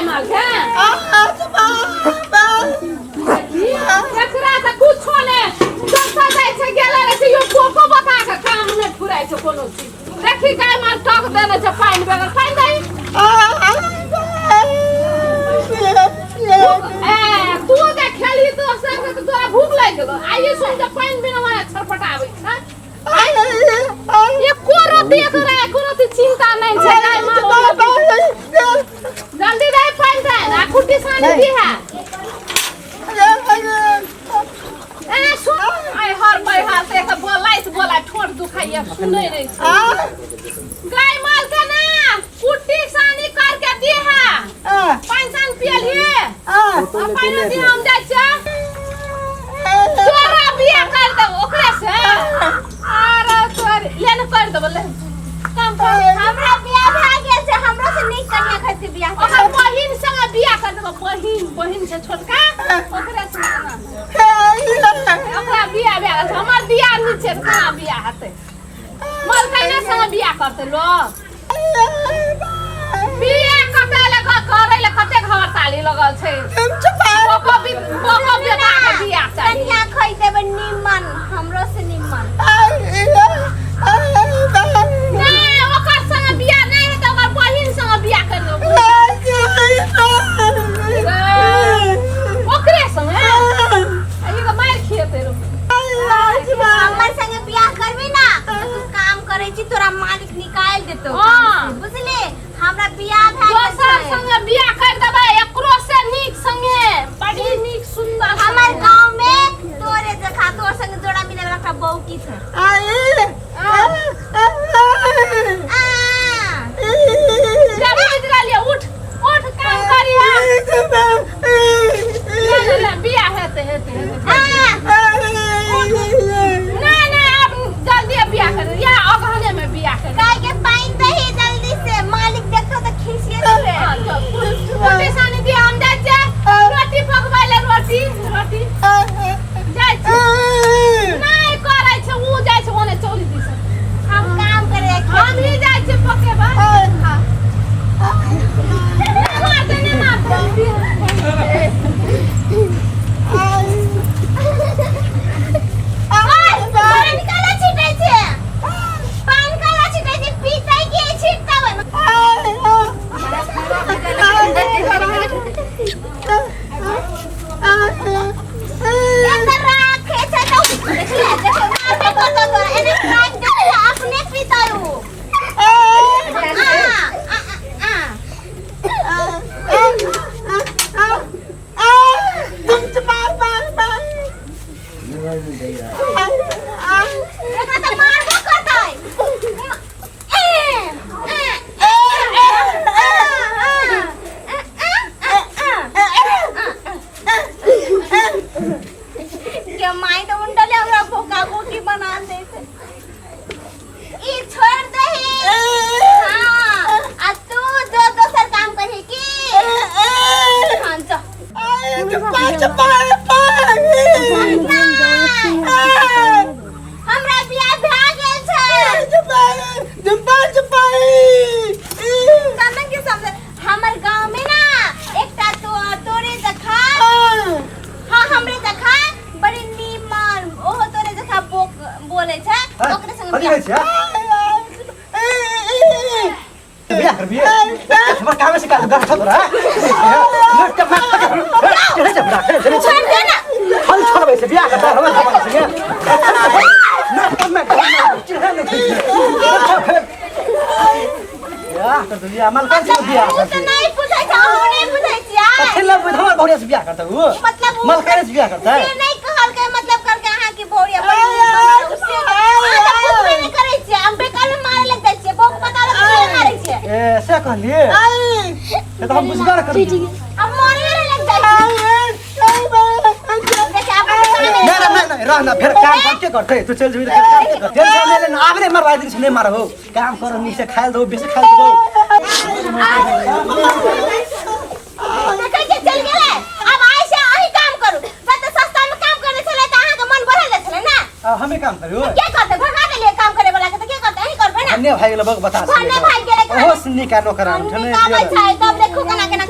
गाय माल के एकरा तऽ कुछो ने जतऽ जाइ छै गेले रहै छै यो पोको बता के काम नहि फुराइ छै कोनो चीज। देखी गाय माल टक देने छै पानि बगैर। पानि दही। ए तू जे खेलही तो सब के तोरा भूख लागि गेलो। आइए सुन के पानि बिना माने छटपटाबै छै। एको रत्ती एकरा एको रत्ती चिंता नहीं छै गाय माल। जल्दी दे पानि दे आ कुट्टी सानी दी है। ए सुन आइ हर बैहार से एक बोलाइत बोला ठोर दुखाइया सुनै नहीं छै। गाय माल के ना कुट्टी सानी करके दी है। पानि सान पियलिए आ पानि दी हम जाइ छियै। तोरा बियाह कर देब ओकरे से। अरे तोर ले ने कर देब ले काम कर। हमरा बियाह भए गेल छै, हमरो से नीक कनिया खरीद के बियाह कर। ओकर बहिन संग बियाह कर देब। बहिन बहिन छै छोटका ओकरे संग ना ओकरा बियाह भए गेल छै। हमर बियाह नहि छै तऽ केना बियाह हेतै? मलकाइने संग बियाह करतै लोक? बियाह कते लग करै ले कतेक हड़ताली लगल छै। बोको बि बोको बेटा के बियाह चाही। कनिया खरीद देबै निमन, हमरो से निमन। नहि ओकर संग बियाह नहि हेतै, ओकर बहिन संग बियाह कर देबै ओकरे संग। ई तऽ मारि खिएतै रो। हमर संगे बियाह करबी ना तऽ तू काम करै छी तोरा मालिक निकालि देतौ काम से, बुझली? हमरा बियाह भए गेल दोसर छै। संगे बियाह कर देबै एकरो से नीक संगे, बड़ी नीक सुंदर। हमर गांव में तोरे जखा तोर संगे जोड़ा मिले वाला एकटा बौकी छै। आ जा बुझि रहलियै। उठ उठ काम करी। ले ले ले बियाह हेतै हेतै हेतै। आ नहीं नहीं अब जल्दी बियाह कर या अगहने में बियाह कर। गाय के पानि दही जल्दी से, मालिक देखतो तऽ खीसिए देबै। हाँ, चल, रोटी सानी दिया हम जाइ छियै रोटी पकबै ले। रोटी रोटी जाइ छियै। नहि करै छै उ जाइ छै ओने चौरी दिस। हम काम करे हम ही जाइ छियै पकेबै। हाँ नहि मारतै नहि मारतै। पानि काला छिटै छै? पानि काला छिटै छै? पीतै के छिटतै? एतऽ राखे छै तऽ देखले देखो मारबे करतौ तोरा। एने राख दे अपने पीतै उ। आ आ आ एकरा तऽ मारबो करतै। ए ए ए के माय तऽ उंडले हमरा भोका भोकी बना दे छै। ई छोड़ दही। हाँ आ तू जो दोसर काम करही की। हाँ जो। हमरा बियाह भए गेल छै। समझ के समझ हमर गांव में ना एकटा तो तोरे जखा, हाँ हमरे जखा बड़ी नीमन ओहो तोरे जखा बोले छै ओकरे संग कथी बियाह। कहै छियै? बियाह करबी? हमर कामे से काज गाछ तोरा। चले जा बुढ़ा, चले जा। छोड़ दे ना। हम छोड़बै से बियाह करता हमर खबर से। ना मैं चिढ़ै नहि छै। बियाह करतौ बियाह मलकान से बियाह उ तऽ करतौ। नहीं पूछै छै, अहूँ नहीं पूछै छियै। कथी लए हमर बहुरिया से बियाह करतौ उ? मतलब उ मलकान से बियाह करतै? से नहीं कहलकै, मतलब करके अहाँ के बहुरिया बड़ी नीमन छै, उ से अहाँ तऽ पूछबे नहीं करै छियै। हम बेकार में मारे लग जाइ छियै। बहू के बता दो कि मारै छियै। ए से कहलिए से तऽ हम बुझबे नहि करलियै। हम मारे लग जाइ छियै। देखिए आब हम नहीं नहीं नहीं नहीं रह ना फेर काम काम के करतै? तू चल जेबही तऽ फेर काम के करतै? टेंशन नहि ले ना, आब नहि मरवा दिन से नहि मारबौ। काम कर नीक से खायल दो बेसी खायल दो। देखै छियै चलि गेलै। आब आइ से अहीं काम करू। जते सस्ता में काम करै छलै तऽ अहाँके मन बढ़ल जाइ छलै ने। आ हमे काम करियो? के करतै? भगा देलियै काम करे वाला के तऽ के करतै? अहीं करबै ने। भन्ने भागि गेलै बक बता। भन्ने भागि गेलै। ओहो से नीक आ नौकरान निकालै छै तब देखू केना केना